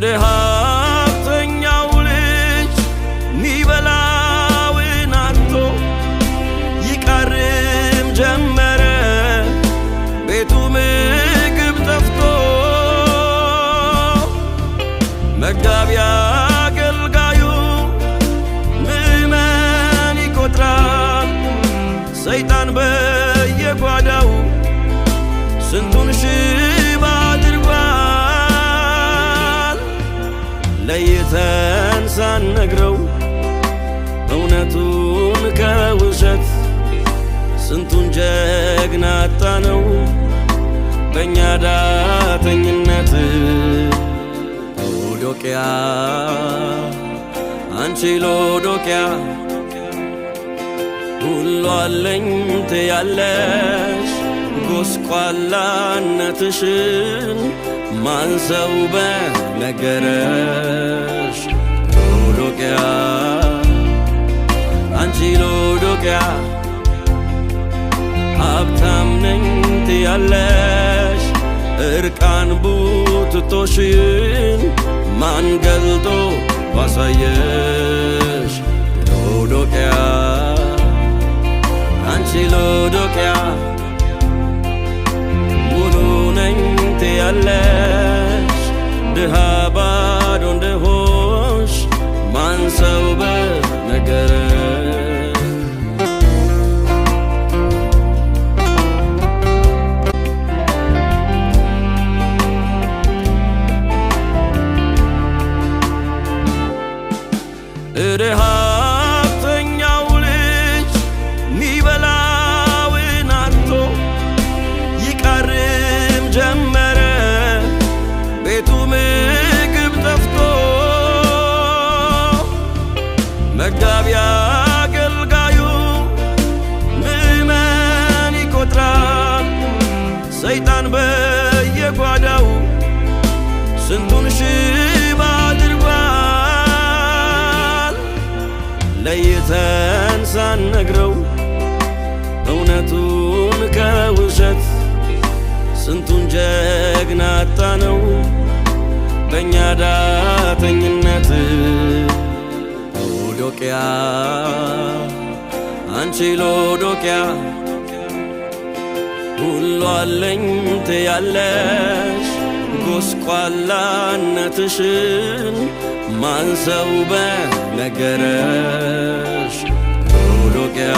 ረሃብተኛው ልጅ ሚበላውን አጥቶ ይቃርም ጀመረ ቤቱ ምግብ ጠፍቶ። መጋቢ አገልጋዩ ምዕመን ይቆጥራል፣ ሰይጣን በየጓዳው ስንቱን ሽባ አድርጓል። ለይተን ሳንነግረው እውነቱን ከውሸት ስንቱን ጀግና አጣነው በእኛ ዳተኝነት። ሎዶቅያ፣ አንቺ ሎዶቅያ፣ ሁሉ አለኝ ትያለሽ፣ ጎስቋላነትሽን ማን ሰው በነገረሽ? ሎዶቅያ፣ አንቺ ሎዶቅያ፣ ሀብታም ነኝ ትያለሽ፣ እርቃን ቡትቶሽን ማን ገልጦ ባሳየሽ? ሎዶቅያ፣ አንቺ ሎዶቅያ፣ ሙሉ ነኝ ትያለሽ፣ ድሃ ባዶ እንደሆንሽ ማን ሰው በነገረሽ? ረሃብተኛው ልጅ ሚበላውን አጥቶ ይቃርም ጀመረ ቤቱ ምግብ ጠፍቶ። መጋቢ አገልጋዩ ምዕመን ይቆጥራል፣ ሰይጣን በየጓዳው ስንቱን ሽባ አድርጓል። ለይተን ሳንነግረው እውነቱን ከውሸት ስንቱን ጀግና አጣነው በእኛ ዳተኝነት። ሎዶቅያ፣ አንቺ ሎዶቅያ፣ ሁሉ አለኝ ትያለሽ፣ ጎስቋላነትሽን ማን ሰው በነገረሽ? ሎዶቅያ።